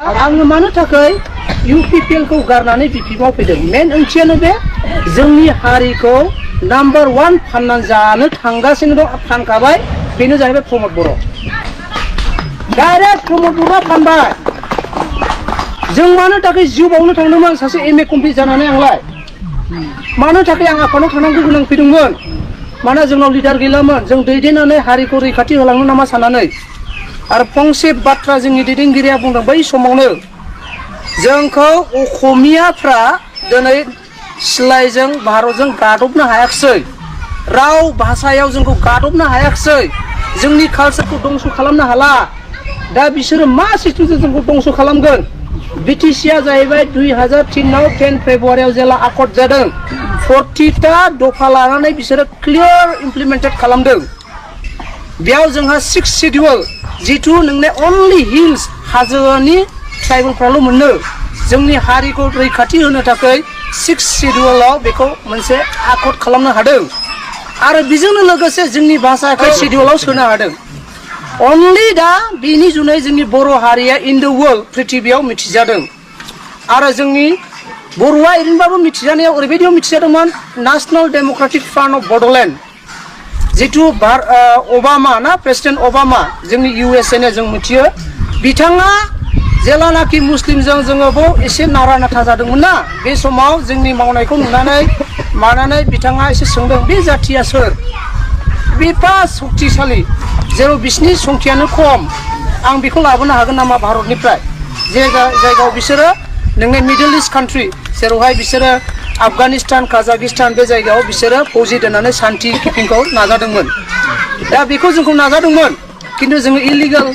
आङो मानो थाखाय UPPL खौ गारनानै BPP आव फैदों मेन ओंथियानो बे जोंनि हारिखौ नाम्बार 1 फाननानै जानो थांगासिनो दं फानखाबाय बेनो जाहैबाय प्रमद बर' डाइरेक्ट प्रमद बर' फानबाय जों मानो थाखाय जिउ बावनो थांदोंमोन सासे MA कमप्लिट जानानै आंलाय मानो थाखाय आं आफादाव थानांगौ गोनां फैदोंमोन मानो जोंनाव लिडार गैलामोन जों दैदेननानै हारिखौ रैखाथि होलांनो नामा साननानै आरो फंसे बाथ्रा जोंनि दैदेनगिरिया बुंदों बै समावनो जोंखौ असमियाफ्रा दिनै सिलाइजों भारतजों गादबनो हायाखिसै राव भाषायाव जोंखौ गादबनो हायाखिसै जोंनि कालचारखौ दंस खालामनो हाला दा बिसोरो मा सिस्टेमजों जोंखौ दंस खालामगोन BTCआ जाहैबाय 2003 आव 10 फेब्रुवारियाव जेला आकर्ड जादों 40टा दफा लानानै बिसोरो क्लियार इमप्लिमेन्टेड खालामदों बेयाव जोंहा 6 शेड्युल जिथु नोंने अनलि हिल्स हाजोनि ट्राइबेलफ्राल' मोनो जोंनि हारिखौ रैखाथि होनो थाखाय 6 शेड्युलाव बेखौ मोनसे आकर्ड खालामनो हादों आरो बेजोंनो लोगोसे जोंनि भाषाखौ शेड्युलाव सोनो हादों अनलि दा बिनि जुनै जोंनि बर' हारिया इन द वर्ल्ड पृथिबियाव मिथिजादों आरो जोंनि बर'आ ओरैनोबाबो मिथिजानायाव ओरैबायदियाव मिथिजादोंमोन national democratic front of Bodoland जिथु ओबामा ना प्रेसिडेन्ट ओबामा जोंनि USA जों मिथियो बिथाङा जेलानाखि मुस्लिमजों जोङो एसे नारा नाथा जादोंमोन ना बे समाव जोंनि मावनायखौ नुनानै बिथाङा एसे सोंदों बे जाथिया सोर बिफा शक्तिशाली जेराव बिसिनि संख्यानो खम आं बेखौ लाबोनो हागोन नामा भारतनिफ्राय जे जायगायाव बिसोरो नोंनि मिडल इस्ट कान्ट्रि जेरावहाय बिसोरो आफगानिस्तान काजाकिस्तान बे जायगायाव बिसोरो फौजि दोननानै शान्ति किपिंखौ नाजादोंमोन दा बेखौ जोंखौ नाजादोंमोन खिन्थु जोङो इलिगेल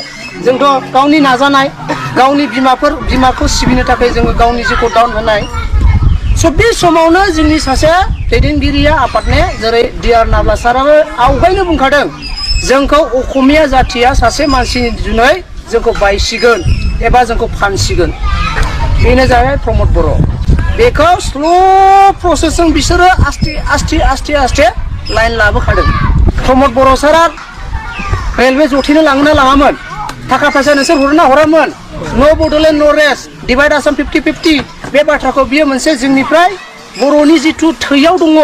जोंथ' गावनि नाजानाय गावनि बिमाखौ सिबिनो थाखाय जोङो गावनि जिउखौ दाउन होनाय स' बे समावनो जोंनि सासे दैदेनगिरिया आफादने जेरै DR नाब्ला साराबो आवगायनो बुंखादों जोंखौ असमिया जाथिया सासे मानसिनि जुनै जोंखौ बायसिगोन एबा जोंखौ फानसिगोन बेनो जाहैबाय प्रमद बर' बेखौ स्ल' प्रसेसजों बिसोरो आस्थे लाइन लाबोखादों प्रमद बर' सारा रेलवे जथेनो लाङोना लाङामोन थाखा फैसा नोंसोर हरना हरामोन नो बड'लेण्ड नो रेस्ट डिभाइड आसाम 50-50 बे बाथ्राखौ बियो मोनसे जोंनिफ्राय बर'नि जिथु थैयाव दङ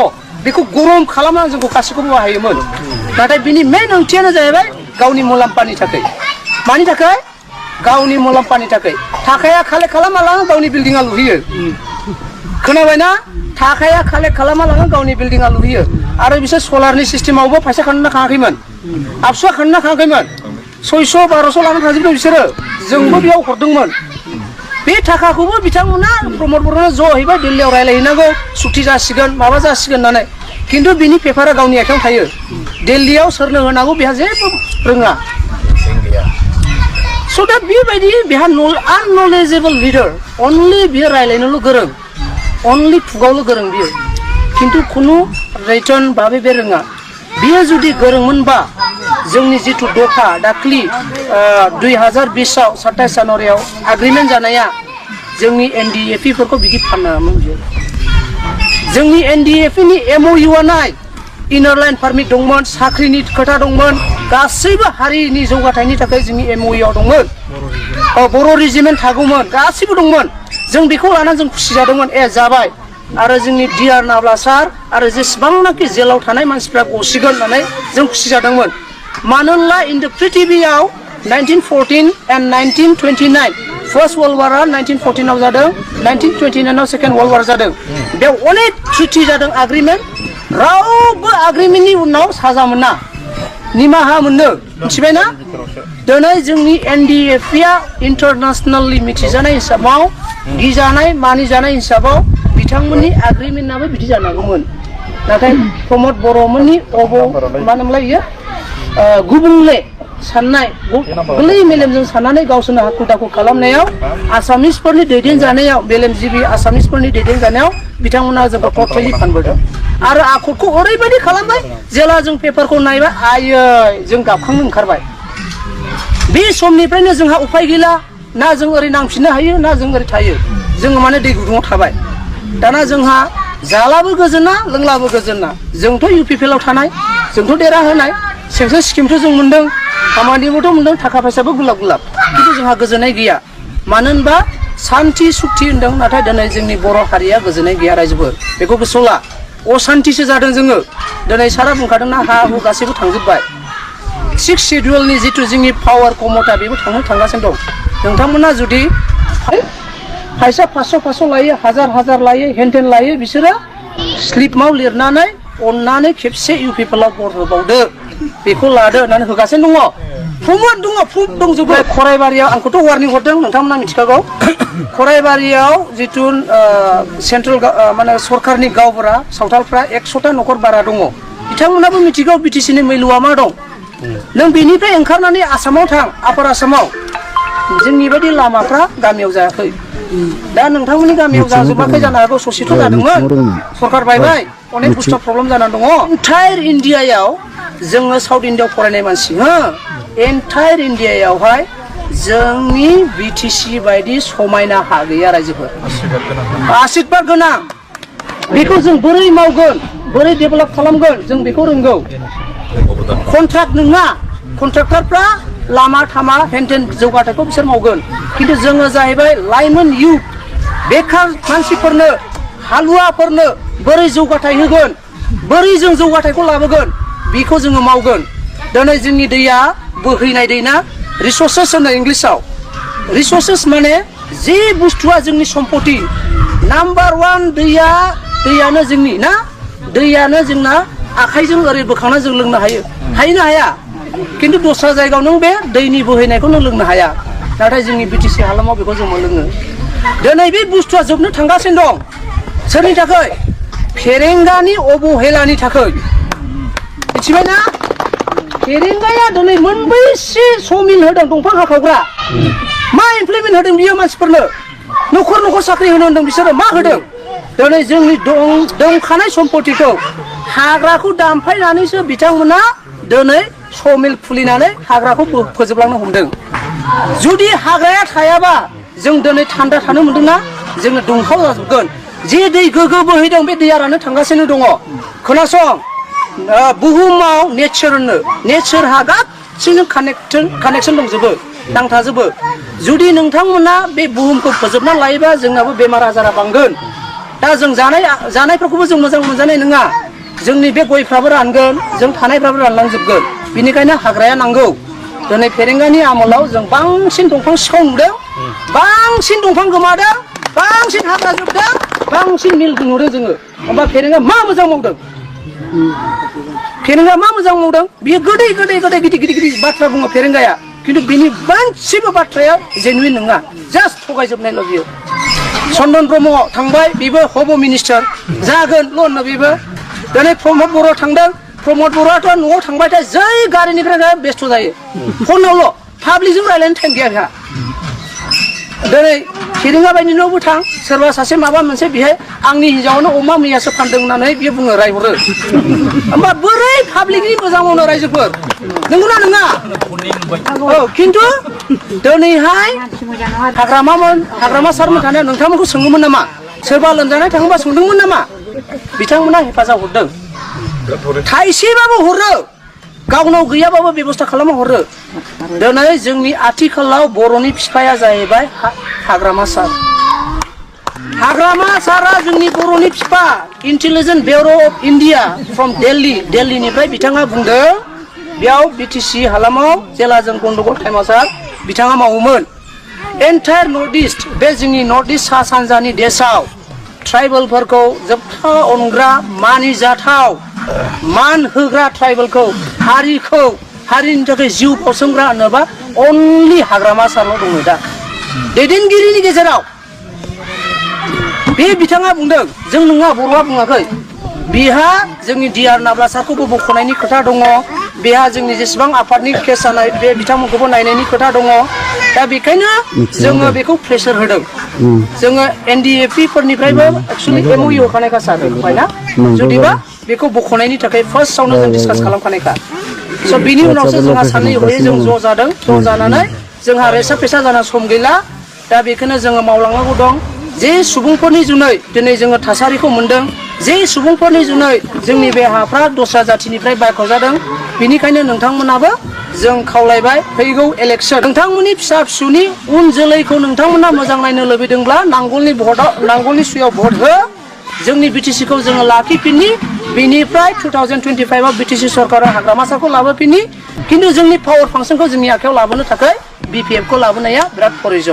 बेखौ गरम खालामनानै जोंखौ गासैखौबो बाहायोमोन नाथाय बिनि मेन ओंथियानो जाहैबाय गावनि मुलाम्फानि थाखाय मानि थाखाय गावनि मुलाम्फानि थाखाय थाखाया कालेक्ट खालामा लाङो गावनि बिल्डिंआ लुहैयो खोनाबायना थाखाया कालेक्ट खालामा लाङो गावनि बिल्डिंआ लुहैयो आरो बिसोर सलारनि सिस्टेमावबो फैसा खाननो खाङाखैमोन आबसुआ खाननो खाङाखैमोन 600-1200 लानानै थांजोबदों बिसोरो जोंबो बेयाव हरदोंमोन बे थाखाखौबो बिथांमोना प्रमद बर'नो ज' हैबाय दिल्लीयाव रायलायहैनांगौ सुक्ति जासिगोन माबा जासिगोन होननानै खिन्थु बिनि पेपारा गावनि आखायाव थायो दिल्लीयाव सोरनो होनांगौ बेहा जेबो रोङा स' दा बेबायदि बेहा आननलेजेबल लिडार अनलि बियो रायलायनोल' गोरों अनलि खुगावल' गोरों बियो खिन्थु खुनु रिटर्न भाबै बे रोङा बियो जुदि गोरोंमोनबा जोंनि जिथु दफा दाख्लि 2020 आव 27 जानुवारियाव एग्रिमेन्ट जानाया जोंनि NDFE फोरखौ बिदि फाननाङामोन बियो जोंनि NDFE नि MOU आ नाय इनार लाइन पारमिट दंमोन साख्रिनि खोथा दंमोन गासैबो हारिनि जौगाथायनि थाखाय जोंनि MOU आव दंमोन बर' रेजिमेन्ट थागौमोन गासैबो दंमोन जों बेखौ लानानै जों खुसि जादोंमोन जाबाय आरो जोंनि DR नाब्ला सार आरो जेसेबांनाखि जेलाव थानाय मानसिफ्रा गसिगोन होननानै जों खुसि जादोंमोन मानोना इन द पृथिबियाव 1914 and 1929 फार्स्ट वर्ल्ड वारआ 1914 आव जादों 1929 आव सेकेन्ड वर्ल्ड वार जादों बेयाव अनेक ट्रिटि जादों एग्रिमेन्ट रावबो एग्रिमेन्टनि उनाव साजा मोना निमाहा मोनो मिथिबायना दिनै जोंनि NDFE आ इन्टारनेसनेलि मिथिजानाय हिसाबाव गिजानाय मानिजानाय हिसाबाव बिथांमोननि एग्रिमेन्टआबो बिदि जानांगौमोन नाथाय प्रमद बर'मोननि मा होनोमोनलाय इयो गुबुंले साननाय गोरलै मेलेमजों साननानै गावसोरनो हाखु दाखु खालामनायाव आसामिसफोरनि दैदेनजानायाव मेलेमजिबि आसामिसफोरनि दैदेनजानायाव बिथांमोना जोंखौ टटेलि फानबोदों आरो आखुखौ ओरैबायदि खालामबाय जेला जों पेपारखौ नायबाय आयै जों गाबखांनो ओंखारबाय बे समनिफ्रायनो जोंहा उपाय गैला ना जों ओरै नांफिननो हायो ना जों ओरै थायो जोङो माने दै गुदुङाव थाबाय दाना जोंहा जालाबो गोजोना लोंलाबो गोजोना जोंथ' UPPL आव थानाय जोंथ' देरा होनाय सेंसन स्किमथ' जों मोन्दों खामानिबोथ' मोन्दों थाखा फैसाबो गुलाब खिन्थु जोंहा गोजोननाय गैया मानो होनबा सान्थि सुक्ति होनदों नाथाय दिनै जोंनि बर' हारिया गोजोननाय गैया रायजोफोर बेखौ गोसोआव ला असान्थिसो जादों जोङो दिनै सारा बुंखादोंना हा हु गासैबो थांजोब्बाय 6 शेड्युलनि जिथु जोंनि पावार कमता बेबो थांगासिनो दं नोंथांमोना जुदि खायसा 500 लायो हाजार लायो हेनटेन लायो बिसोरो स्लिपआव लिरनानै अननानै खेबसे इउपिपिएलआव भट होबावदो बेखौ लादो होननानै होगासिनो दङ प्रमद दङ प्रुफ दंजोबो खराइबारियाव आंखौथ' वार्निं हरदों नोंथांमोना मिथिखागौ खराइबारियाव जिथु सेन्ट्रेल माने सरकारनि गावबुरा सावथालफ्रा 100टा न'खर बारा दङ बिथांमोनाबो मिथिगौ बिटिसिनि मैलुआ मा दं नों बेनिफ्राय ओंखारनानै आसामाव थां आपार आसामाव जोंनि बायदि लामाफ्रा गामियाव जायाखै दा नोंथांमोननि गामियाव जाजोबाखै जानो हागौ ससेथ' जादोंमोन सरकार बायबाय अनेक बुस्थु प्रब्लेम जानानै दङ एन्टायर इन्डियायाव जोङो साउथ इन्डियायाव फरायनाय मानसि हो एन्टायर इन्डियायावहाय जोंनि बिटिसि बायदि समायना हा गैया रायजोफोर आशीर्बाद गोनां बेखौ जों बोरै मावगोन बोरै डेभेलप खालामगोन जों बेखौ रोंगौ कन्ट्राक्ट नङा कन्ट्राक्टरफ्रा लामा थामा हेनटेन जौगाथायखौ बिसोर मावगोन खिन्थु जोङो जाहैबाय लाइमोन इउथ बेखार मानसिफोरनो हालुवाफोरनो बोरै जौगाथाय होगोन बोरै जों जौगाथायखौ लाबोगोन बेखौ जोङो मावगोन दिनै जोंनि दैया बोहैनाय दै ना रिसोर्सेस होनो इंलिसाव रिसोर्सेस माने जे बुस्थुआ जोंनि सम्पति नाम्बार 1 दैयानो जोंनि ना दैयानो जोंना आखाइजों ओरै बोखांना जों लोंनो हायो हायोना हाया खिन्थु दस्रा जायगायाव नों बे दैनि बोहैनायखौ नों लोंनो हाया नाथाय जोंनि बिटिसि हालामाव बेखौ जों मोनलोङो दिनै बे बुस्थुआ जोबनो थांगासिनो दं सोरनि थाखाय फेरेंगानि अबहेलानि थाखाय मिथिबायना फेरेंगाया दिनै मोनबैसे समिल होदों दंफां हाखावग्रा मा इमप्लिमेन्ट होदों बियो मानसिफोरनो न'खर साख्रि होनो होदों बिसोरो मा होदों दिनै जोंनि दंखानाय सम्पतिखौ हाग्राखौ दानफायनानैसो बिथांमोना दिनै समिल खुलिनानै हाग्राखौ फोजोबलांनो हमदों जुदि हाग्राया थायाबा जों दिनै थान्दा थानो मोनदोंना जोङो दुंहाव जाजोबगोन जे दै गोगो बोहैदों बे दैया राननो थांगासिनो दङ खोनासं बुहुमाव नेचारहा गासैजों कानेक्सन दंजोबो नांथाजोबो जुदि नोंथांमोना बे बुहुमखौ फोजोबना लायोबा जोंनाबो बेमार आजारा बांगोन दा जों जानायफोरखौबो जों मोजां मोनजानाय नङा जोंनि बे गयफ्राबो रानगोन जों थानायफ्राबो रानलांजोबगोन बेनिखायनो हाग्राया नांगौ दिनै फेरेंगानि आमोलाव जों बांसिन दंफां सिखाव नुदों बांसिन दंफां गोमादों बांसिन हाग्रा जोबदों बांसिन मिल नुदों जोङो होमबा फेरेंगा मा मोजां मावदों फेरेंगा मा मोजां मावदों बियो गोदै गिदिर बाथ्रा बुङो फेरेंगाया खिन्थु बिनि मोनसेबो बाथ्राया जेनुइन नङा जास्ट थगायजोबनायल' बियो चन्दन ब्रह्म थांबाय बेबो हब मिनिस्टार जागोन ल'नो बेबो दिनै प्रमद बर' थांदों प्रमद बर'आथ' न'आव थांबाथाय जै गारिनिफ्राय बेस्थ' जायो फनावल' पाब्लिकजों रायज्लायनो टाइम गैया बेहा दिनै फेरेंगा बायदि न'आवबो थां सोरबा सासे माबा मोनसे बेहाय आंनि हिन्जावनो अमा मैयासो फानदों होननानै बियो बुङो रायहरो होमबा बोरै पाब्लिकनि मोजां मावनो रायजोफोर नंगौना नङा औ खिन्थु दिनैहाय हाग्रामा सारमोन थानायाव नोंथांमोनखौ सोङोमोन नामा सोरबा लोमजानाय थाङोबा सोंदोंमोन नामा बिथांमोना हेफाजाब हरदों थाइसेबाबो हरो गावनाव गैयाबाबो बेबस्था खालामना हरो दिनै जोंनि आथिखालाव बर'नि बिफाया जाहैबाय हाग्रामा सारा जोंनि बर'नि बिफा intelligence bureau' of India from दिल्लीनिफ्राय बिथाङा बुंदों बेयाव बिटिसि हालामाव जेला जों गन्दगल टाइमाव सार बिथाङा मावोमोन एन्टायर नर्थ इस्ट बे जोंनि नर्थ इस्ट सा सानजानि देशआव ट्राइबेलफोरखौ जोबथा अनग्रा मानिजाथाव मान होग्रा ट्राइबेलखौ हारिनि थाखाय जिउ फसंग्रा होनोबा अनलि हाग्रामा सारल' दङ दा दैदेनगिरिनि गेजेराव बे बिथाङा बुंदों जों नङा बर'आ बुङाखै बिहा जोंनि डिआर नाब्ला सारखौबो बख'नायनि खोथा दङ बेहा जोंनि जेसेबां आफादनि केस जानाय बे बिथांमोनखौबो नायनायनि खोथा दङ दा बेखायनो जोङो बेखौ प्रेसार होदों जोङो एनडिएफपि फोरनिफ्रायबो एक्सुवेलि एमअइउ होखानायखा सार ना जुदिबा बेखौ बख'नायनि थाखाय फार्स्टआवनो जों डिसकास खालामखानायखा स' बिनि उनावसो जोंहा सानै हयै जों ज' जादों ज' जानानै जोंहा रेसा फेसा जाना सम गैला दा बेखौनो जोङो मावलांनांगौ दं जे सुबुंफोरनि जुनै दिनै जोङो थासारिखौ मोन्दों जे सुबुंफोरनि जुनै जोंनि बे हाफ्रा दस्रा जाथिनिफ्राय बायख'जादों बेनिखायनो नोंथांमोनाबो जों खावलायबाय फैगौ इलेक्सन नोंथांमोननि फिसा फिसौनि उन जोलैखौ नोंथांमोना मोजां नायनो लुबैदोंब्ला नांगोलनि सुयाव भट हो जोंनि BTC खौ जोङो लाखिफिननि बेनिफ्राय 2025 आव BTC सरकारा हाग्रामा सारखौ लाबोफिननि खिन्थु जोंनि पावार फांसनखौ जोंनि आखायाव लाबोनो थाखाय BPF खौ लाबोनाया बिराद प्रयजन